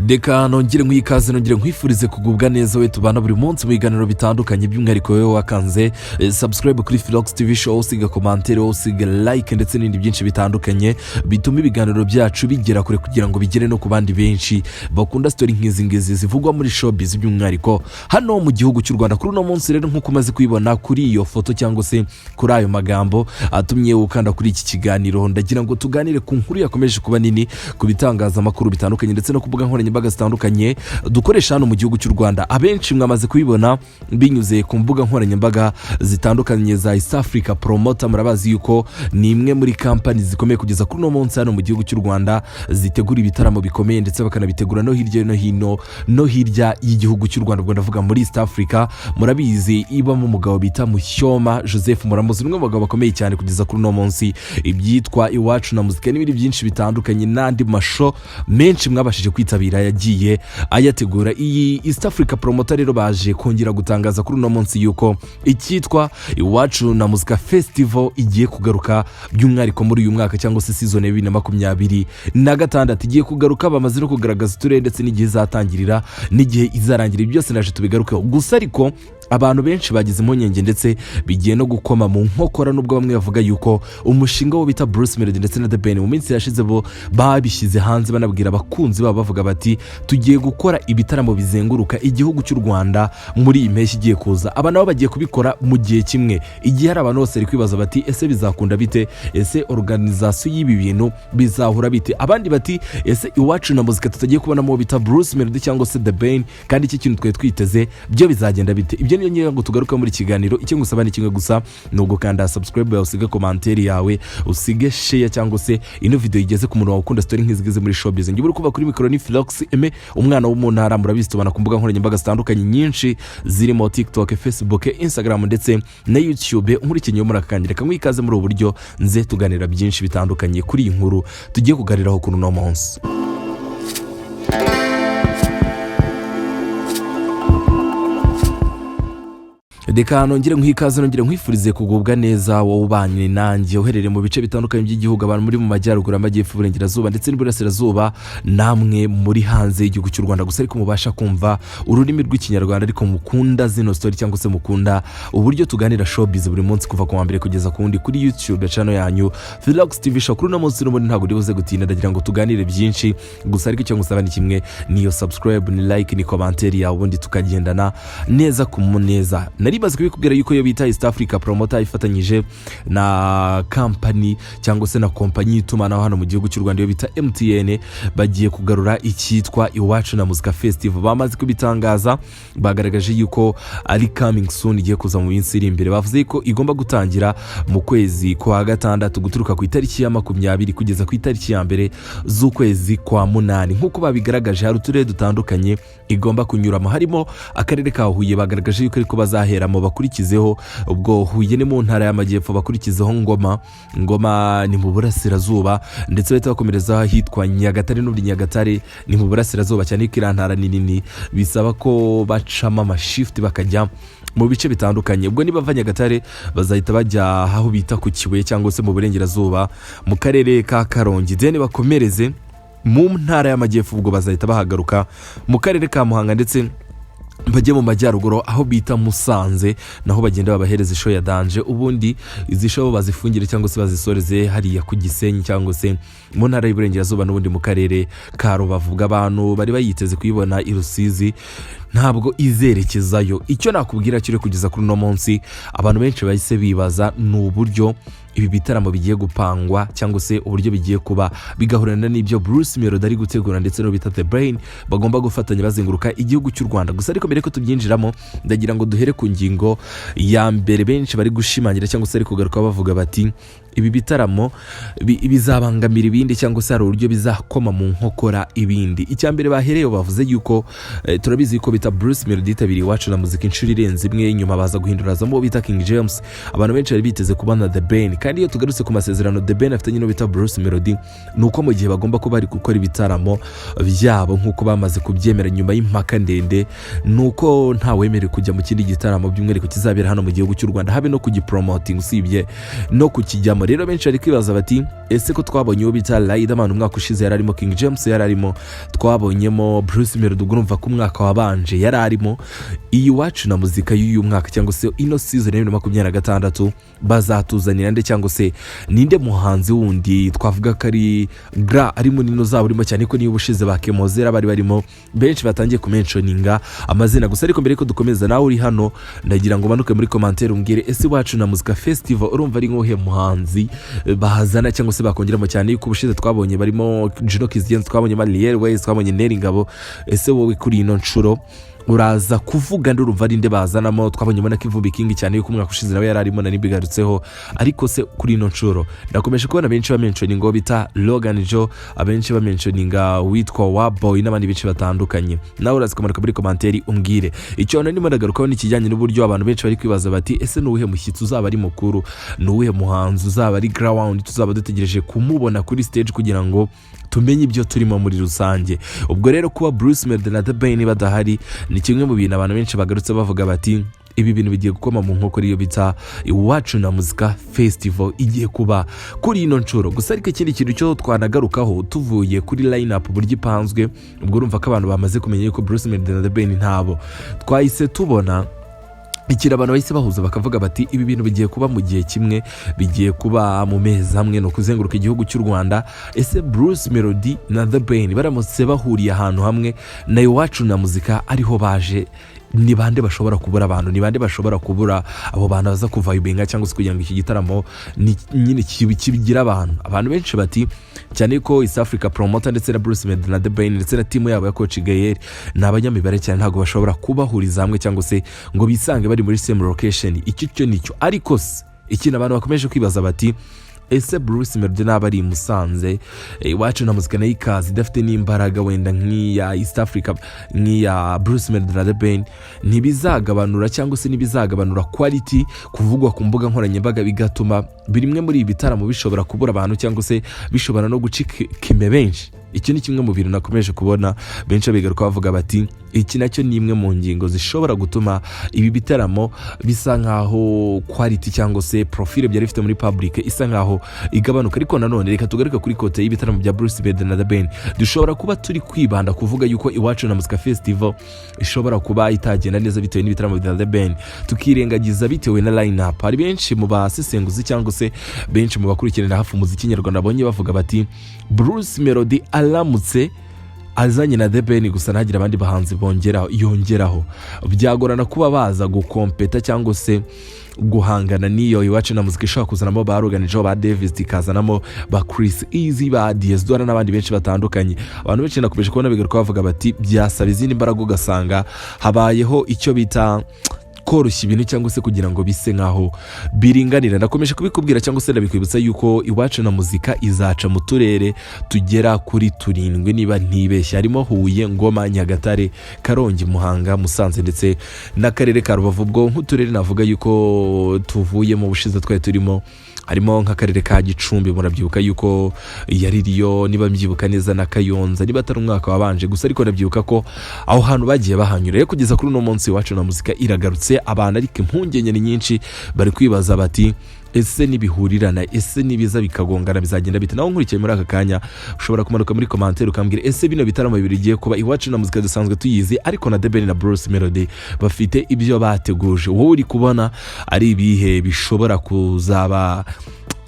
Reka nongere nkwikaze, nongere nkwifurize kugubwa neza we tubana buri munsi mu biganiro bitandukanye, by'umwihariko wowe wakanze subscribe kuri Philox TV Show, usiga commentaire, usiga like ndetse n'ibindi byinshi bitandukanye bituma ibiganiro byacu bigera kure kugira ngo bigere no ku bandi benshi bakunda story nk'izi ngizi zivugwa muri showbiz, by'umwihariko hano mu gihugu cy'u Rwanda. Kuri uno munsi rero, nk'uko umaze kubibona kuri iyo foto cyangwa se kuri ayo magambo atumye ukanda kuri iki kiganiro, ndagira ngo tuganire ku nkuru yakomeje kuba nini ku bitangazamakuru bitandukanye ndetse no ku mbuga nkoranyambaga zitandukanye dukoresha hano mu gihugu cy'u Rwanda. Abenshi mwamaze kubibona binyuze ku mbuga nkoranyambaga zitandukanye za East Africa Promoter. Murabazi yuko ni imwe muri kampani zikomeye kugeza kuri uno munsi hano mu gihugu cy'u Rwanda, zitegura ibitaramo bikomeye ndetse bakanabitegura no hirya no hino, no hirya y'igihugu cy'u Rwanda. Ubwo ndavuga muri East Africa. Murabizi, ibamo umugabo bita Mushyoma Joseph. Muramuzi, ni umwe mu bagabo bakomeye cyane kugeza kuri uno munsi. Ibyitwa Iwacu na Muzika n'ibindi byinshi bitandukanye n'andi ma show menshi mwabashije kwitabira yagiye ayategura. Iyi East Africa Promoter rero baje kongera gutangaza kuri uno munsi yuko icyitwa Iwacu na Muzika Festival igiye kugaruka, by'umwihariko muri uyu mwaka cyangwa se season ya 2026 igiye kugaruka. Bamaze no kugaragaza uturere ndetse n'igihe izatangirira n'igihe izarangira. Ibi byose naje tubigarukeho. Gusa ariko abantu benshi bagize impungenge ndetse bigiye no gukoma mu nkokora, nubwo bamwe bavuga yuko umushinga wo bita Bruce Melody ndetse na The Ben mu minsi yashize bo babishyize hanze, banabwira abakunzi babo, bavuga bati: "Tugiye gukora ibitaramo bizenguruka igihugu cy'u Rwanda muri iyi mpeshyi igiye kuza." Aba nabo bagiye kubikora mu gihe kimwe, igihe hari abantu bose bari kwibaza bati: "Ese bizakunda bite? Ese organisation y'ibi bintu bizahura bite?" Abandi bati: "Ese Iwacu na Muzika tutagiye kubonamo uwo bita Bruce Melody cyangwa se The Ben, kandi iki kintu twari twiteze, byo bizagenda bite?" Ibyo niyo ngira ngo tugaruke muri kiganiro. Icyo ngusaba ni kimwe gusa, ni ugukanda subscribe yawe, usige commentaire yawe, usige share cyangwa se ino video igeze ku muntu wawe ukunda story nk'izi ngizi muri showbiz. Njye uri kuva kuri mikoro ni Philox Eme, umwana wo mu ntara. Murabizi, tubana ku mbuga nkoranyambaga zitandukanye nyinshi zirimo TikTok, Facebook, Instagram ndetse na YouTube. Nkurikiye muri aka kanya, reka ikaze muri ubu buryo nze tuganira byinshi bitandukanye kuri iyi nkuru tugiye kuganiraho kuri uno munsi. Reka nongere nkwikaze, nongere nkwifurize kugubwa neza wowe ubanye nanjye uherereye mu bice bitandukanye by'igihugu, abantu muri mu majyaruguru, amajyepfo, iburengerazuba ndetse n'iburasirazuba, namwe muri hanze y'igihugu cy'u Rwanda gusa ariko mubasha kumva ururimi rw'Ikinyarwanda, ariko mukunda zino story cyangwa se mukunda uburyo tuganira showbiz buri munsi kuva ku wa mbere kugeza ku wundi kuri YouTube channel yanyu Philox TV Show. Kuri uno munsi n'ubundi ntabwo uri buze gutinda, ndagira ngo tuganire byinshi. Gusa ariko icyo ngusaba ni kimwe, niyo subscribe, ni like, ni commentaire yawe, ubundi tukagendana neza ku muneza. Nari maze kubikubwira yuko iyo bita East Africa Promoter ifatanyije na kampani cyangwa se na kompanyi y'itumanaho hano mu gihugu cy'u Rwanda, iyo bita MTN, bagiye kugarura icyitwa Iwacu na Muzika Festival. Bamaze kubitangaza, bagaragaje yuko ari coming soon, igiye kuza mu minsi iri imbere. Bavuze ko igomba gutangira mu kwezi kwa gatandatu, guturuka ku itariki ya 20 kugeza ku itariki ya 1 z'ukwezi kwa munani. Nk'uko babigaragaje, hari uturere dutandukanye igomba kunyuramo, harimo akarere ka Huye. Bagaragaje yuko ariko bazaheramo, bakurikizeho, ubwo Huye ni mu Ntara y'Amajyepfo, bakurikizeho Ngoma, Ngoma ni mu burasirazuba, ndetse bahita bakomereza ahitwa Nyagatare. N'ubundi Nyagatare ni mu burasirazuba cyane ko iriya ntara ni nini, bisaba ko bacamo ama shift bakajya mu bice bitandukanye. Ubwo nibava Nyagatare bazahita bajya aho bita ku Kibuye cyangwa se mu burengerazuba, mu karere ka Karongi, then bakomereze mu Ntara y'Amajyepfo. Ubwo bazahita bahagaruka mu karere ka Muhanga ndetse bajye mu majyaruguru aho bita Musanze, naho bagenda babahereza i show ya danger. Ubundi izi show bazifungire cyangwa se bazisoreze hariya ku Gisenyi cyangwa se mu Ntara y'Iburengerazuba, n'ubundi mu karere ka Rubavu. Ubwo abantu bari bayiteze kuyibona i Rusizi, ntabwo izerekezayo. Icyo nakubwira kiri kugeza kuri uno munsi, abantu benshi bahise bibaza ni uburyo ibi bitaramo bigiye gupangwa cyangwa se uburyo bigiye kuba bigahurana n'ibyo Bruce Melody ari gutegura ndetse n'uwo bita The Ben bagomba gufatanya bazenguruka igihugu cy'u Rwanda. Gusa ariko mbere ko tubyinjiramo, ndagira ngo duhere ku ngingo ya mbere benshi bari gushimangira cyangwa se bari kugaruka bavuga bati: ibi bitaramo bizabangamira ibindi cyangwa se hari uburyo bizakoma mu nkokora ibindi. Icya mbere bahereye bavuze yuko turabizi yuko bita Bruce Melody yitabiriye Iwacu na Muzika inshuro irenze imwe, nyuma baza guhindura hazamo uwo bita King James. Abantu benshi bari biteze kubona The Ben, kandi iyo tugarutse ku masezerano The Ben afitanye n'uwo bita Bruce Melody, ni uko mu gihe bagomba kuba bari gukora ibitaramo byabo, nk'uko bamaze kubyemera nyuma y'impaka ndende, ni uko ntawemerewe kujya mu kindi gitaramo, by'umwihariko kizabera hano mu gihugu cy'u Rwanda, habe no kugi promotinga, usibye no kukijyamo. kubamo. Rero benshi bari kwibaza bati: "Ese ko twabonye uwo bita Riderman umwaka ushize yari arimo, King James yari arimo, twabonyemo Bruce Melody, ubwo urumva ko umwaka wabanje yari arimo, iyi Iwacu na Muzika y'uyu mwaka cyangwa se ino season ya 2026 bazatuzanira nde, cyangwa se ninde muhanzi wundi twavuga ko ari gra ari munini uzaba urimo?" Cyane ko niba ubushize ba Kemozera bari barimo, benshi batangiye kumentioninga amazina. Gusa ariko mbere yuko dukomeza, nawe uri hano ndagira ngo umanuke muri commentaire umbwire: ese Iwacu na Muzika Festival urumva ari nk'uhe muhanzi bahazana cyangwa se bakongeramo? Cyane yuko ubushize twabonye barimo Juno Kizigenza, twabonye Ariel Wayz, twabonye Nel Ngabo. Ese wowe kuri ino nshuro uraza kuvuga ndi, urumva ari nde bazanamo? Twabonye na Kivumbi King, cyane yuko umwaka ushize nawe yari arimo na nibigarutseho. Ariko se kuri ino nshuro nakomeje kubona benshi bamentioninga uwo bita Logan Joe, abenshi bamentioninga witwa Waboy n'abandi benshi batandukanye. Nawe uraza kumanuka muri commentaire umbwire. Icyo ndimo ndagarukaho ni ikijyanye n'uburyo abantu benshi bari kwibaza bati: "Ese ni uwuhe mushyitsi uzaba ari mukuru? Ni uwuhe muhanzi uzaba ari ground tuzaba dutegereje kumubona kuri stage kugira ngo tumenye ibyo turimo muri rusange?" Ubwo rero kuba Bruce Melody na The Ben badahari ni kimwe mu bintu abantu benshi bagarutse bavuga bati: "Ibi bintu bigiye gukoma mu nkokora iyo bita Iwacu na Muzika Festival igiye kuba kuri ino nshuro." Gusa ariko ikindi kintu cyo twanagarukaho tuvuye kuri line up uburyo ipanzwe, ubwo urumva ko abantu bamaze kumenya yuko Bruce Melody na The Ben ntabo, twahise tubona ikintu abantu bahise bahuza bakavuga bati: "Ibi bintu bigiye kuba mu gihe kimwe, bigiye kuba mu mezi amwe, ni ukuzenguruka igihugu cy'u Rwanda. Ese Bruce Melody na The Ben baramutse bahuriye ahantu hamwe na Iwacu na Muzika ariho baje, ni bande bashobora kubura abantu? Ni bande bashobora kubura abo bantu baza kuvibinga cyangwa se kugira ngo iki gitaramo nyine kibigire abantu?" Abantu benshi bati cyane ko East Africa Promoter ndetse na Bruce Melody na The Ben ndetse na team yabo ya Coach Gael ni abanyamibare cyane, ntabwo bashobora kubahuriza hamwe cyangwa se ngo bisange bari muri same location. Icyo cyo nicyo. Ariko se ikintu abantu bakomeje kwibaza bati: "Ese Bruce Melody naba ari i Musanze, Iwacu na Muzika nayo ikaza idafite n'imbaraga wenda nk'iya East Africa, nk'iya Bruce Melody na The Ben, ntibizagabanura cyangwa se ntibizagabanura quality kuvugwa ku mbuga nkoranyambaga, bigatuma bimwe muri ibi bitaramo bishobora kubura abantu cyangwa se bishobora no gucika kime benshi?" Iki ni kimwe mu bintu nakomeje kubona benshi bigaruka bavuga bati: "Iki nacyo ni imwe mu ngingo zishobora gutuma ibi bitaramo bisa nkaho quality cyangwa se profile byari bifite muri public isa nkaho igabanuka." Ariko nanone reka tugaruke kuri côté y'ibitaramo bya Bruce Melody na The Ben. Dushobora kuba turi kwibanda kuvuga yuko Iwacu na Muzika Festival ishobora kuba itagenda neza bitewe n'ibitaramo bya The Ben, tukirengagiza bitewe na line up. Hari benshi mu basesenguzi cyangwa se benshi mu bakurikiranira hafi umuziki nyarwanda babonye bavuga bati: "Bruce Melody aramutse azanye na The Ben gusa, ntagire abandi bahanzi bongeraho yongeraho, byagorana kuba baza gukompeta cyangwa se guhangana n'iyo Iwacu na Muzika ishobora kuzanamo ba Logan Joe, ba Davis, ikazanamo ba Chris Easy, ba Diez Dola n'abandi benshi batandukanye." Abantu benshi nakomeje kubona bigaruka bavuga bati: "Byasaba izindi mbaraga, ugasanga habayeho icyo bita koroshya ibintu cyangwa se kugira ngo bise nkaho biringanira." Nakomeje kubikubwira cyangwa se ndabikwibutsa yuko Iwacu na Muzika izaca mu turere tugera kuri turindwi niba ntibeshye, harimo Huye, Ngoma, Nyagatare, Karongi, Muhanga, Musanze ndetse n'akarere ka Rubavu. Ubwo nk'uturere navuga yuko tuvuyemo ubushize twari turimo, harimo nk'akarere ka Gicumbi, murabyibuka yuko yaririyo niba mbyibuka neza, na Kayonza niba atari umwaka wabanje. Gusa ariko ndabyibuka ko aho hantu bagiye bahanyura. Rero kugeza kuri uno munsi Iwacu na Muzika iragarutse, abantu ariko impungenge ni nyinshi, bari kwibaza bati: "Ese nibihurirana, ese nibiza bikagongana bizagenda bite?" Nawe nkurikiye muri aka kanya ushobora kumanuka muri commentaire ukambwira: ese bino bitaramo bibiri bigiye kuba, Iwacu na Muzika dusanzwe tuyizi, ariko na The Ben na Bruce Melody bafite ibyo bateguje, wowe uri kubona ari ibihe bishobora kuzaba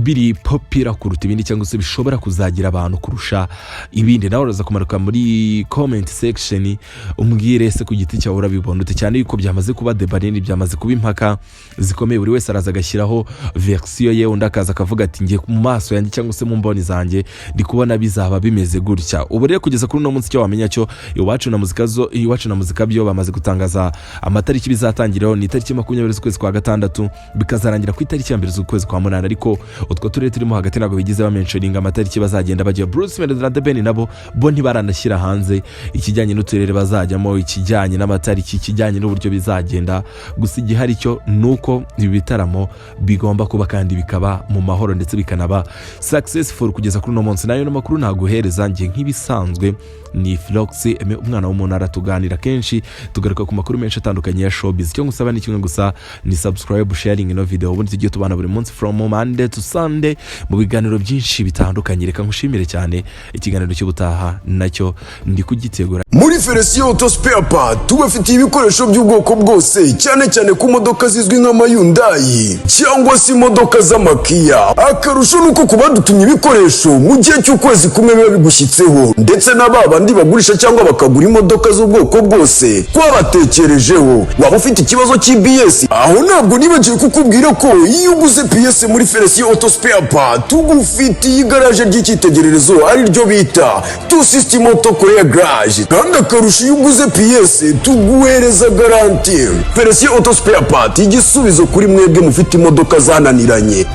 biri popular kuruta ibindi cyangwa se bishobora kuzagira abantu kurusha ibindi? Nawe uraza kumanuka muri comment section umbwire: ese ku giti cyawe urabibona ute? Cyane yuko byamaze kuba débat nini, byamaze kuba impaka zikomeye, buri wese araza agashyiraho version ye, undi akaza akavuga ati: "Ngiye mu maso yanjye cyangwa se mu mboni zanjye ndi kubona bizaba bimeze gutya." Ubu rero kugeza kuri uno munsi icyo wamenya cyo, Iwacu na Muzika zo, Iwacu na Muzika byo bamaze gutangaza amatariki bizatangiraho, ni itariki 20 z'ukwezi kwa gatandatu, bikazarangira ku itariki ya 1 z'ukwezi kwa munani. Ariko utwo turere turimo hagati ntabwo bigize bamentioninga amatariki bazagenda bajya. Bruce Melody na The Ben nabo bo ntibaranashyira hanze ikijyanye n'uturere bazajyamo, ikijyanye n'amatariki, ikijyanye n'uburyo bizagenda. Gusa igihari cyo ni uko ibi bitaramo bigomba kuba kandi bikaba mu mahoro ndetse bikanaba successful. Kugeza kuri uno munsi nayo makuru naguhereza njye nk'ibisanzwe. Ni Philox Aime, umwana wo mu ntara. Tuganira kenshi, tugaruka ku makuru menshi atandukanye ya showbiz. Icyo ngusaba ni kimwe gusa, ni subscribe, sharing ino video, ubundi tujye tubana buri munsi from Monday to Sunday mu biganiro byinshi bitandukanye. Reka nkushimire cyane. Ikiganiro cy'ubutaha nacyo ndi kugitegura. Muri Felisiyo Auto Spare Part tubafitiye ibikoresho by'ubwoko bwose, cyane cyane ku modoka zizwi nk'amaYhyundai cyangwa se imodoka z'amaKia. Akarusho ni uko ku badutumye ibikoresho, mu gihe cy'ukwezi kumwe biba bigushyitseho. Ndetse na ba bandi bagurisha cyangwa bakagura imodoka z'ubwoko bwose, twabatekerejeho. Waba ufite ikibazo cy'ABS, aho ntabwo nibagiwe kukubwira ko iyo uguze pièce muri Felisiyo Auto Spare Part, tugufitiye igaraje ry'icyitegererezo, ari ryo bita Tu System Auto Korea Garage. Kandi akarusho, iyo uguze pièce tuguhereza garantie. Felisiyo Auto Spare Part, igisubizo kuri mwebwe mufite imodoka zananiranye.